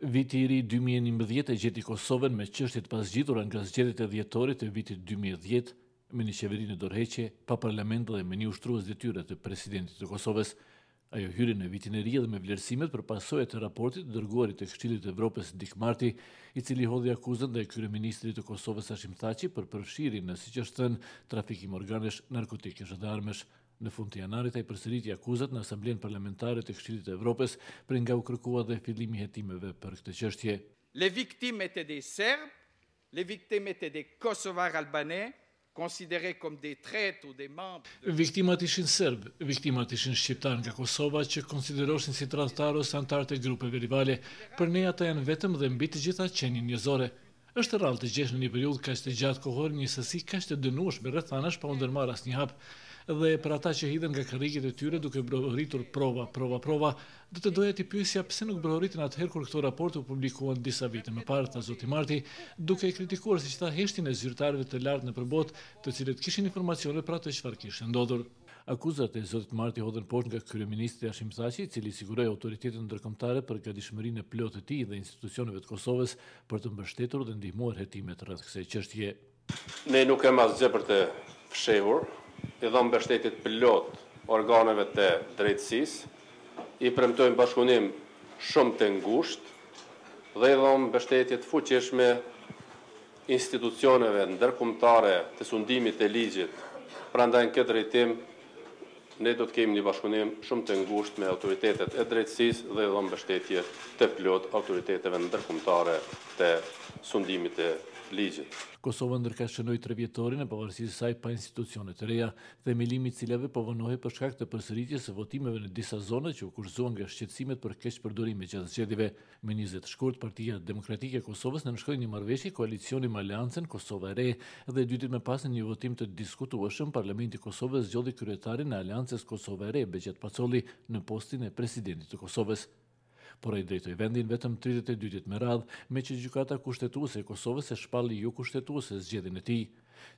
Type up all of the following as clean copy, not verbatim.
Viti i ri 2011 e gjeti Kosovën me çështje të pazgjidhura nga zgjedhjet e dhjetorit të vitit 2010, me një qeveri në dorëheqje, pa parlament dhe me një ushtrues detyre të presidentit të Kosovës. Ajo hyri në vitin e ri edhe me vlerësimet për pasojat e raportit të dërguarit të Këshillit të Evropës Dick Marty, i cili hodhi akuzën ndaj kryeministrit të Kosovës Hashim Thaçi për përfshirje në, siç është thënë, trafikim organesh, narkotikësh dhe armësh. Në fund të janarit ai përsëriti akuzat në Asamblenë Parlamentare të Këshillit të Evropës, prej nga u kërkua dhe fillimi i hetimeve për këtë çështje. Les victimes étaient des Serbes, les victimes étaient des Kosovars albanais, considérés comme des traîtres ou des membres de. Viktimat ishin serbë, viktimat ishin shqiptarë nga Kosova që konsideroheshin si tradhtarë ose anëtarë të grupeve rivale. Për ne ata janë vetëm dhe mbi të gjitha qenie njerëzore. Është e rrallë të gjesh në një periudhë kaq të gjatë kohore një sasi kaq të dënueshme rrethanash pa u ndërmarrë asnjë hap. Dhe për ata që hidhen nga karriget e tyre duke brohoritur prova, prova, prova, do të doja t'i pyesja pse nuk brohoritën atëherë kur këto raporte u publikuan disa vite më parë, tha zoti Marty, duke kritikuar siç tha heshtjen e zyrtarëve të lartë nëpër botë, të cilët kishin informacione për atë çfarë kishte ndodhur. Akuzat e zotit Marty hodhën poshtë nga kryeministri Hashim Thaçi, i cili siguroi autoritetet ndërkombëtare për gatishmërinë e plotë të tij dhe institucioneve të Kosovës për të mbështetur dhe ndihmuar hetimet rreth kësaj çështjeje. Ne nuk kemi asgjë për të fshehur, i dhamë mbështetje të plotë organeve të drejtësisë, i premtojmë bashkëpunim shumë të ngushtë dhe i dhamë mbështetje të fuqishme institucioneve ndërkombëtare të sundimit të ligjit, prandaj në këtë drejtim ne do të kemi një bashkëpunim shumë të ngushtë me autoritetet e drejtësisë dhe i dhëmë mbështetje të plotë autoriteteve ndërkombëtare të sundimit të ligjit. Kosova ndërkaq shënoi trevjetorin e pavarësisë së saj pa institucione të reja, themelimi i të cilave po vonohej për shkak të përsëritjes së votimeve në disa zona që u kushtëzuan nga shqetësimet për keqpërdorime gjatë zgjedhjeve. Më 20 shkurt, Partia Demokratike e Kosovës nënshkroi një marrëveshje koalicioni me Aleancën Kosova e Re dhe dy ditë më pas në një votim të diskutueshëm, Parlamenti i Kosovës zgjodhi kryetarin e Aleancës Kosova e Re, Behgjet Pacolli, në postin e presidentit të Kosovës. Por ai drejtoi vendin vetëm 32 ditë me radhë, meqë Gjykata Kushtetuese e Kosovës e shpalli jokushtetuese zgjedhjen e tij.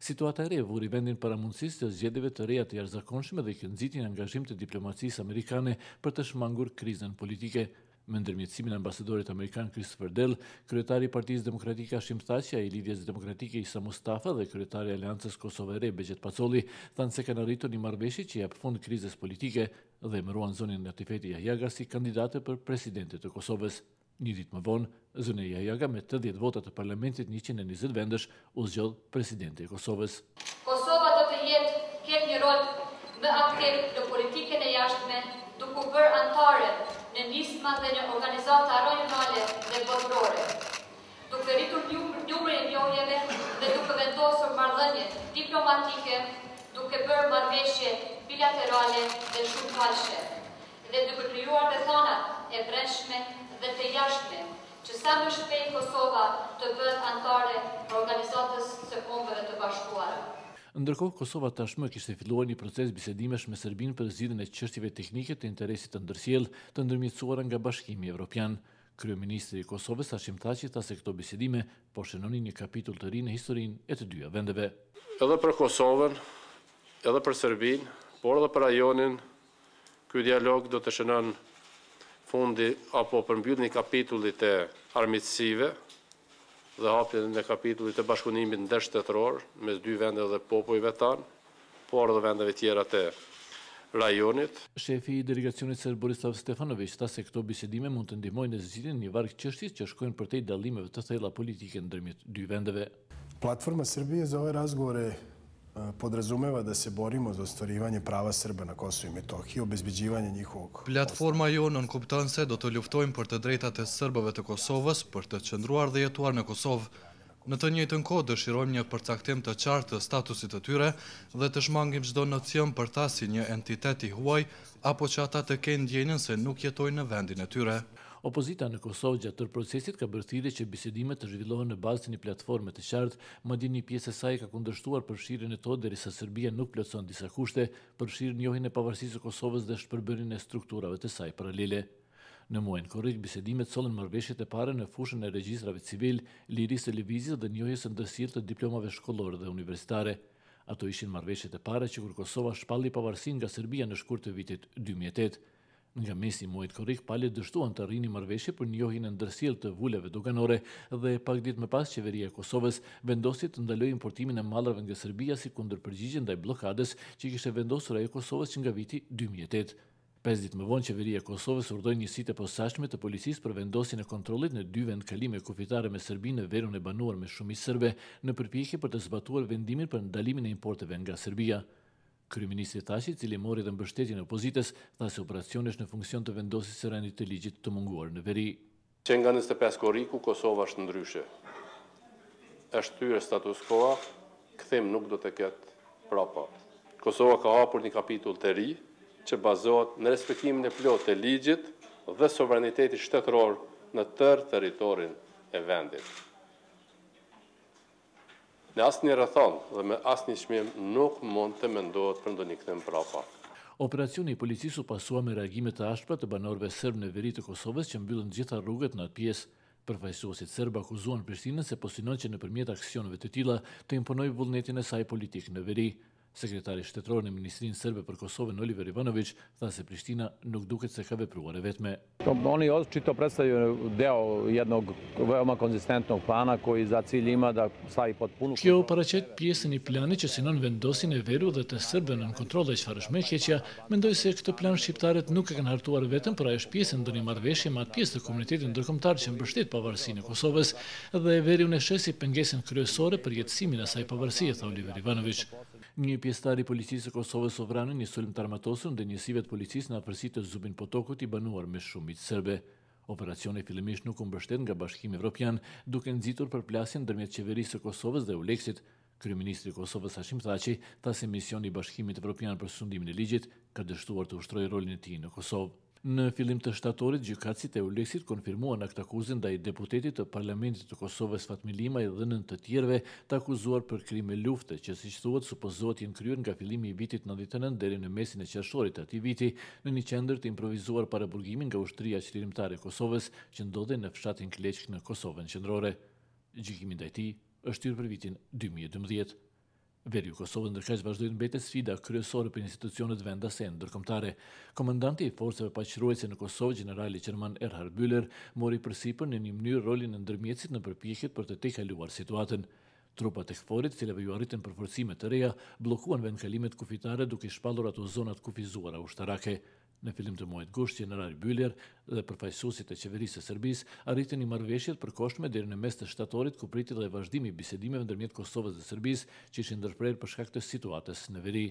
Situata e re vuri vendin para mundësisë të zgjedhjeve të reja të jashtëzakonshme dhe kjo nxiti një angazhim të diplomacisë amerikane për të shmangur krizën politike. Me ndërmjetësimin e ambasadorit amerikan Christopher Dell, kryetari i Partisë Demokratike Hashim Thaçi, ai i Lidhjes Demokratike Isa Mustafa dhe kryetari i Aleancës Kosova e Re Behgjet Pacolli thanë se kanë arritur një marrëveshje që i jep fund krizës politike dhe emëruan zonjën Atifete Jahjaga si kandidate për presidente të Kosovës. Një ditë më vonë, zonja Jahjaga me 80 vota të parlamentit 120 vendësh u zgjodh presidente e Kosovës. Kosova do të jetë ketë një rol më aktiv në politikën e jashtme, duke u bërë anëtare në nisma dhe në organizata rajonale dhe botërore, duke rritur numrin e njohjeve dhe duke vendosur marrëdhënie diplomatike, duke bërë marrëveshje bilaterale dhe shumëpalëshe dhe duke krijuar rrethanat e brendshme dhe të jashtme që sa më shpejt Kosova të bëhet anëtare e Organizatës së Kombeve të Bashkuara. Ndërkohë, Kosova tashmë kishte filluar një proces bisedimesh me Serbinë për zgjidhjen e çështjeve teknike të interesit të ndërsjellë, të ndërmjetësuara nga Bashkimi Evropian. Kryeministri i Kosovës, Hashim Thaçi, tha se këto bisedime po shënonin një kapitull të ri në historinë e të dyja vendeve. Edhe për Kosovën, edhe për Serbinë, por edhe për rajonin, Ky dialog do të shënon fundi apo përmbylljen e kapitullit të armiqësive dhe hapjen e kapitullit të bashkëpunimit ndërshtetëror mes dy vendeve dhe popujve tanë, por edhe vendeve tjera të rajonit. Shefi i delegacionit serb Borislav Stefanoviq tha se këto bisedime mund të ndihmojnë në zgjidhjen e një varg çështjesh që shkojnë përtej dallimeve të thella politike ndërmjet dy vendeve. Platforma Srbije za ove razgovore podrazumeva da se borimo za ostvarivanje prava Srba na Kosovu i Metohiji, obezbeđivanje njihovog... Platforma jonë nënkupton se do të luftojmë për të drejtat e serbëve të Kosovës, për të qëndruar dhe jetuar në Kosovë. Në të njëjtën kohë dëshirojmë një përcaktim të qartë të statusit të tyre dhe të shmangim çdo nocion për ta si një entitet i huaj apo që ata të kenë ndjenjën se nuk jetojnë në vendin e tyre. Opozita në Kosovë gjatë tërë procesit ka bërë thirrje që bisedimet të zhvillohen në bazë të një platforme të qartë, madje një pjesë e saj ka kundërshtuar përfshirjen në to derisa Serbia nuk plotëson disa kushte, përfshirë njohjen e pavarësisë së Kosovës dhe shpërbërjen e strukturave të saj paralele. Në muajin korrik, bisedimet sollën marrëveshjet e para në fushën e regjistrave civil, lirisë së lëvizjes dhe njohjes së ndërsjellë të diplomave shkollore dhe universitare. Ato ishin marrëveshjet e para që kur Kosova shpalli pavarësinë nga Serbia në shkurt të vitit 2008. Nga mesi i muajit korrik, palët dështuan të arrinin marrëveshje për njohjen e ndërsjellë të vulave doganore dhe pak ditë më pas qeveria e Kosovës vendosi të ndalojë importimin e mallrave nga Serbia si kundërpërgjigje ndaj bllokadës që kishte vendosur ajo Kosovës që nga viti 2008. Pesë ditë më vonë, qeveria e Kosovës urdhëroi njësitë e posaçme të policisë për vendosjen e kontrollit në dy vendkalime kufitare me Serbinë në veriun e banuar me shumicë serbe, në përpjekje për të zbatuar vendimin për ndalimin e importeve nga Serbia. Kryeministri Thaçi, i cili mori edhe mbështetjen e opozitës, tha se operacioni është në funksion të vendosjes së rendit të ligjit të munguar në veri. Që nga 25 korriku, Kosova është ndryshe. Është thyer status quo, kthim nuk do të ketë prapa. Kosova ka hapur një kapitull të ri që bazohet në respektimin e plotë të ligjit dhe sovranitetit shtetëror në tërë territorin e vendit. Në asnjë rrethanë dhe me asnjë çmim nuk mund të mendohet për ndonjë kthim prapa. Operacioni i policisë u pasua me reagime të ashpra të banorëve serbë në veri të Kosovës që mbyllën të gjitha rrugët në atë pjesë. Përfaqësuesit serbë akuzuan Prishtinën se po synon që nëpërmjet aksioneve të tilla të imponojë vullnetin e saj politik në veri. Sekretari shtetëror në Ministrinë Serbe për Kosovën Oliver Ivanoviq tha se Prishtina nuk duket se ka vepruar e vetme. Oni očito predstavljaju deo jednog veoma konzistentnog plana koji za cilj ima da stavi pod punu Kjo paraqet pjesë e një plani që synon vendosjen e veriut dhe të serbëve nën kontroll dhe çfarë është më e keqja, mendoj se këtë plan shqiptarët nuk e kanë hartuar vetëm, por ajo është pjesë e ndonjë marrëveshje me atë pjesë të komunitetit ndërkombëtar që mbështet pavarësinë e Kosovës dhe veriun e sheh si pengesën kryesore për jetësimin e asaj pavarësie, tha Oliver Ivanoviq. Një pjesëtar i Policisë së Kosovës u vra në një sulm të armatosur ndaj njësive të policisë në afërsi të Zubin Potokut i banuar me shumicë serbe. Operacioni fillimisht nuk u mbështet nga Bashkimi Evropian, duke nxitur përplasjen ndërmjet Qeverisë së Kosovës dhe EULEX-it. Kryeministri i Kosovës Hashim Thaçi tha se misioni i Bashkimit Evropian për sundimin e ligjit ka dështuar të ushtrojë rolin e tij në Kosovë. Në fillim të shtatorit, gjykatësit e EULEX-it konfirmuan aktakuzën ndaj deputetit të Parlamentit të Kosovës Fatmir Limaj dhe nëntë të tjerëve të akuzuar për krime lufte, që siç thuhet supozohet jenë kryer nga fillimi i vitit 99 deri në mesin e qershorit të atij viti në një qendër të improvizuar paraburgimi nga Ushtria Çlirimtare e Kosovës që ndodhej në fshatin Kleçkë në Kosovën Qendrore. Gjykimi ndaj tij është shtyrë për vitin 2012. Veriu i Kosovës ndërkaq vazhdoi të mbetet sfida kryesore për institucionet vendase e ndërkombëtare. Komandanti i Forcave Paqeruajtëse në Kosovë, gjenerali gjerman Erhard Bühler, mori përsipër në një mënyrë rolin e ndërmjetësit në përpjekjet për të tejkaluar situatën. Trupat e KFOR-it, të cilave iu arritën përforcime të reja, bllokuan vendkalimet kufitare duke i shpallur ato zona të kufizuara ushtarake. Në fillim të muajit gusht, gjenerali Bühler dhe përfaqësuesit e qeverisë së Serbisë arritën një marrëveshje të përkohshme deri në mes të shtatorit ku pritej dhe vazhdimi i bisedimeve ndërmjet Kosovës dhe Serbisë që ishin ndërprerë për shkak të situatës në veri.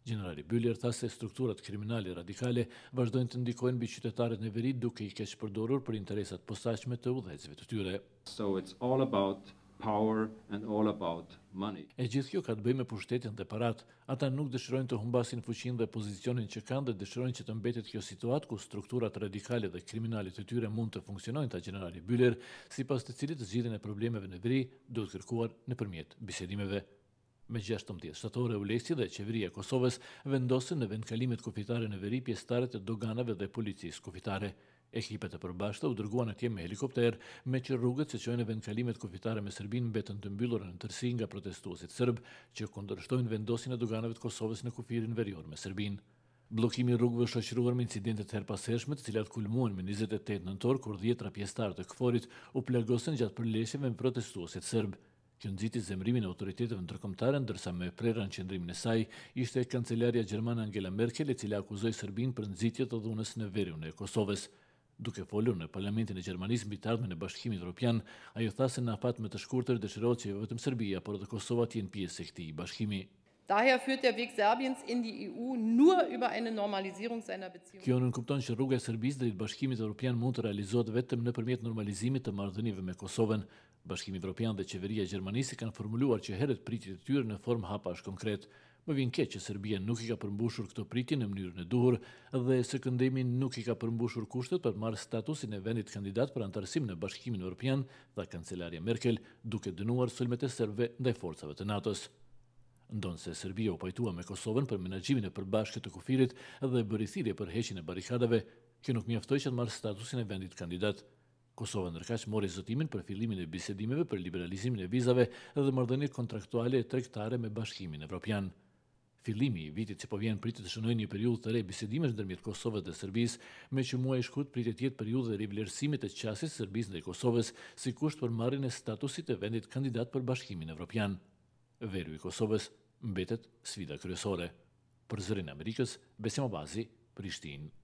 Gjenerali Bühler tha se strukturat kriminale radikale vazhdojnë të ndikojnë mbi qytetarët në veri duke i keqpërdorur për interesa të posaçme të udhëheqësve të tyre. So it's all about power and all about money. E gjithë kjo ka të bëjë me pushtetin dhe paratë. Ata nuk dëshirojnë të humbasin fuqinë dhe pozicionin që kanë dhe dëshirojnë që të mbetet kjo situatë ku strukturat radikale dhe kriminale të tyre mund të funksionojnë, tha gjenerali Bühler, sipas të cilit zgjidhjen e problemeve në veri duhet kërkuar nëpërmjet bisedimeve. Më 16 shtator, EULEX-i dhe Qeveria e Kosovës vendosën në vendkalimet kufitare në veri pjesëtarët e doganave dhe policisë kufitare. Ekipet e përbashkëta u dërguan atje me helikopter, meqë rrugët që çojnë në vendkalimet kufitare me Serbinë mbetën të mbyllura në tërësi nga protestuesit serbë që kundërshtojnë vendosjen e doganave të Kosovës në kufirin verior me Serbinë. Bllokimi i rrugëve është shoqëruar me incidente të herëpashershme, të cilat kulmuan më 28 nëntor kur dhjetra pjesëtarë të KFOR-it u plagosën gjatë përleshjeve me protestuesit serbë. Kjo nxiti zemërimin e autoriteteve ndërkombëtare, ndërsa më e prera në qëndrimin e saj ishte kancelarja gjermane Angela Merkel, e cila akuzoi Serbinë për nxitje të dhunës në veriun e Kosovës. Duke folur në Parlamentin e Gjermanisë mbi të ardhmen e Bashkimit Evropian, ajo tha se në afat më të shkurtër dëshirohet që jo vetëm Serbia, por edhe Kosova të jenë pjesë e këtij bashkimi. Daher führt der Weg Serbiens in die EU nur über eine Normalisierung seiner Beziehungen. Kjo nënkupton që rruga e Serbisë drejt Bashkimit Evropian mund të realizohet vetëm nëpërmjet normalizimit të marrëdhënieve me Kosovën. Bashkimi Evropian dhe qeveria e Gjermanisë i kanë formuluar që herët pritjet e tyre në formë hapash konkret. Më vjen keq që Serbia nuk i ka përmbushur këto pritje në mënyrën e duhur dhe së këndejmi nuk i ka përmbushur kushtet për të marrë statusin e vendit kandidat për anëtarësim në Bashkimin Evropian, tha kancelarja Merkel, duke dënuar sulmet e serbëve ndaj forcave të NATO-s. Ndonëse Serbia u pajtua me Kosovën për menaxhimin e përbashkët të kufirit dhe bëri thirrje për heqjen e barrikadave, kjo nuk mjaftoi që të marrë statusin e vendit kandidat. Kosova ndërkaq mori zotimin për fillimin e bisedimeve për liberalizimin e vizave dhe marrëdhëniet kontraktuale e tregtare me Bashkimin Evropian. Fillimi i vitit që po vjen pritet të shënojë një periudhë të re bisedimesh ndërmjet Kosovës dhe Serbisë, meqë muaji shkurt pritet të jetë periudhë e rivlerësimit të qasjes së Serbisë ndaj Kosovës si kusht për marrjen e statusit të vendit kandidat për Bashkimin Evropian. Veriu i Kosovës mbetet sfida kryesore. Për Zërin e Amerikës, Besim Abazi, Prishtinë.